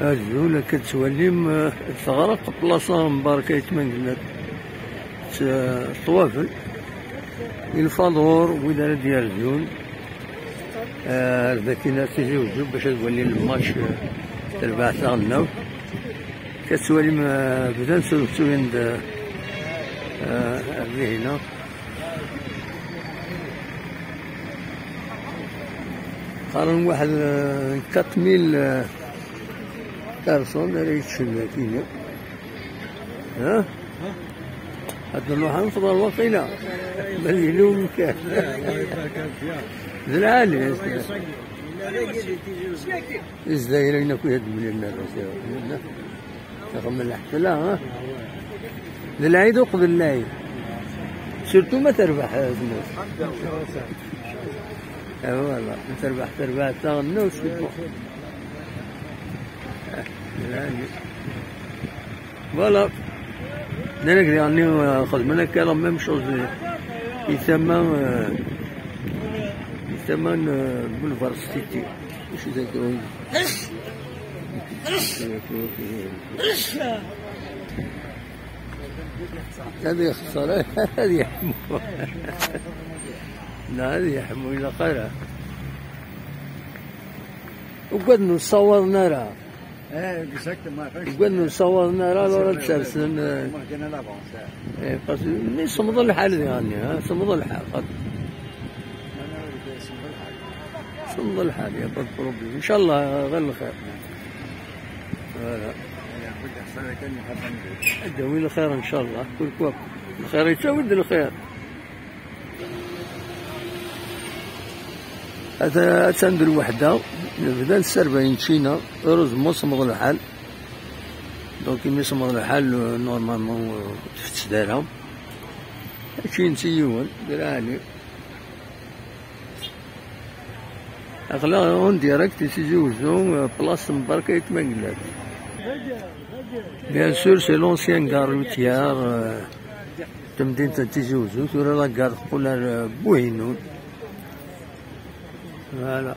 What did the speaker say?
الزولة كتولي تغرق بلاصة مباركة يتمنقلات طوافل الفادور وإذا ديال الزون ذاك تيجي وجو باش تولي الماتش تربح تغناو كتولي بدا نسوي عند هنا قارن واحد 4000 كارسون راه يتشنى كينا ها هاد اللوحة نفضل وقيلة بل كان العالي ازاي لنا كل هاد من تخمم الحفلة ها للعيد وقبل العيد سيرتو ما تربح الناس فوالا تربح تربح تغنى وسيبو فوالا انا يعني خدمنا كان لا ميم شوز يسمى يسمى بولفار سيتي واش ذاك هذه خسارة هذه يحمو لا هذه يحمو إلى قرا وقد نصورنا راه قد نصورنا راه لورا تسرسن ايه باسكو مي صمد الحال يعني ها صمد الحال صمد الحال يا با بروبليم ان شاء الله غير الخير فوالا ادعوا الخير ان شاء الله كل كواب الخير يتساوي الخير هذا تندر وحده نبدا نسربين تشينا heureusement صمد الحال donc ملي صمد الحال normalement تفتش دارها هادشي نسيون دراني اغلا en direct تيجي وزو place مباركة يتمنقلات. Bien sûr c'est l'ancienne gare routière تمدينة تيزي وزو ثورة la gare تقول بوهينون. Voilà.